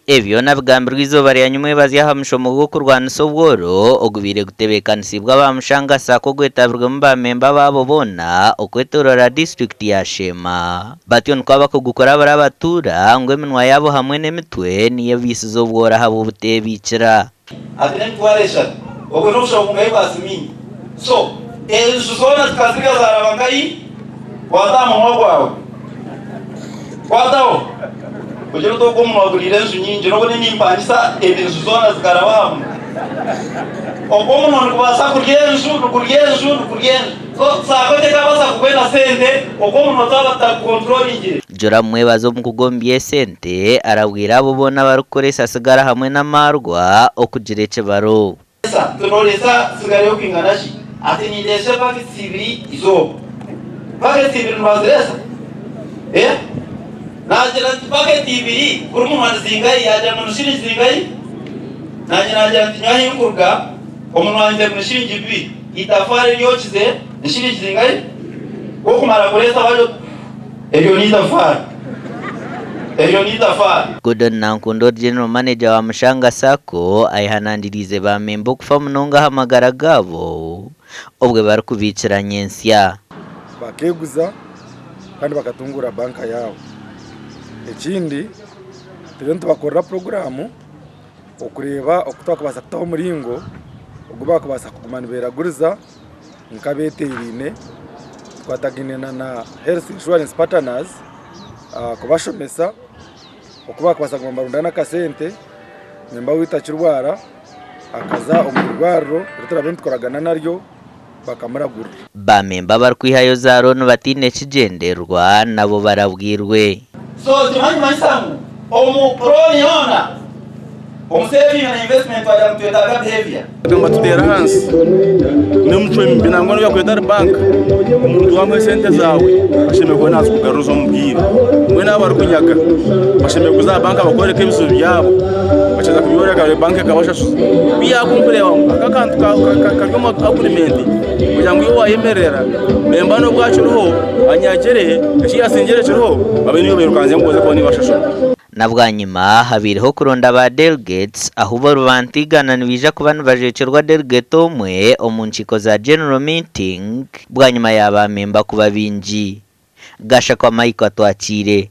Ebyo nabigambirwe eizooba rya nyimwebazyo aha mushomo gw'okurwanisa obworo ogubaire gutebeekanisiibwe aba Mushanga Sacco ogwetabirwemu ba memba baabo boona okwetoorora disiturikiti ya Sheema. Batyo nikwo abakugukora bari abatuura ngu eminwa yaabo hamwe n'emitwe niyo ebaisize obworo ahabw'obuteebiikira. Ati n'emitwaro eshatu. Obwo n'obushoro bungahi bwa siminti? So, enju zoona zikazirya zaaraba nkahi? Kwata aha munwa gwawe. Kwataho. Ogire oti ogwo omunwa guriire enju nyingi n'obu nimpangisa enju zoona zikaraba aha munwa. Ogwo omunwa nigubaasa kurya enju, nigurya enju, nigurya enju. So, saako tekabaasa kubwena sente ogwo omunwa twaba tutagukonturoringire. Joram Mwebaze omukugu omu by'esente arabwire abo boona abarikukoresa sigara hamwe n'amaarwa okugira ekibaro. Tunooresa sigara y'okwingana ki? Ati nindeesa epaketi ibiri eizooba. Paketi ibiri nibazireesa? Eh? Naagira nti paketi ibiri buri munwa ni zingahi? Yaagira ngu ni shiringi zingahi? Naanye naagira nti nyowe ahi nkuruga omunwa wangye ni shiringi ibiri. Eitafaari eryokize ni shiringi zingahi? Ku okumara kureesa bari oti. Eryo ni itafaari. Eryo ni itafaari. Gordon Nankunda ori General Manager wa Mushanga Sacco ayehanangiriize ba memba okufa munonga aha magara gaabo obwe barikubiikira nyentsya. Bakeeguza kandi bakatunguura banka yaabo. Ekindi turiyo nitubakorera puroguraamu okureeba oku twakubaasa kutaho omuringo ogu baakubaasa kuguma nibeeraguriza nk'abeeteeraine tukwatagaine na Health Insurance Partners kubashomesa oku baakubaasa kuguma nibarundaana akasente nimba waitu akirwara akaza omu irwariro eri turaabe nitukoragana naryo bakamuragurira. Baamemba abarikwihayo za looni bataine kigyendererwa nabo barabwirwe. So kimanyimanyisa ngu omu loan yoona, omu saving na investment twagira ngu twetaaga behavior. Nibatuteera ahansi n'emicwe mibi nangwa n'obu yakuba etari banka, omuntu waamuha esente zaawe ashemereire kuba naazikugaruza omu bwire. Mbwenu abo abarikunyaga bashemereire kuza aha banka bakooreka ebizibu byabo, bakiza kubyoreka banka ekabashashuza. Ku yaakunkureeba ngu aka akantu kari omu agurimenti kugira ngu iwe waayemerera memba n'obu akiriho anyagire eki yaasingire kiriho babe niiwe bairukanzemu ngu oze kuba niiwe ashashura. Na bwanyima habaireho okuronda ba delegates ahu buri bantu igana nibaija kuba nibajwekyerwa delegate omwe omu nkiiko za General Meeting bwanyima ya ba memba kuba baingi. Gashakwa Michael Atwakiire.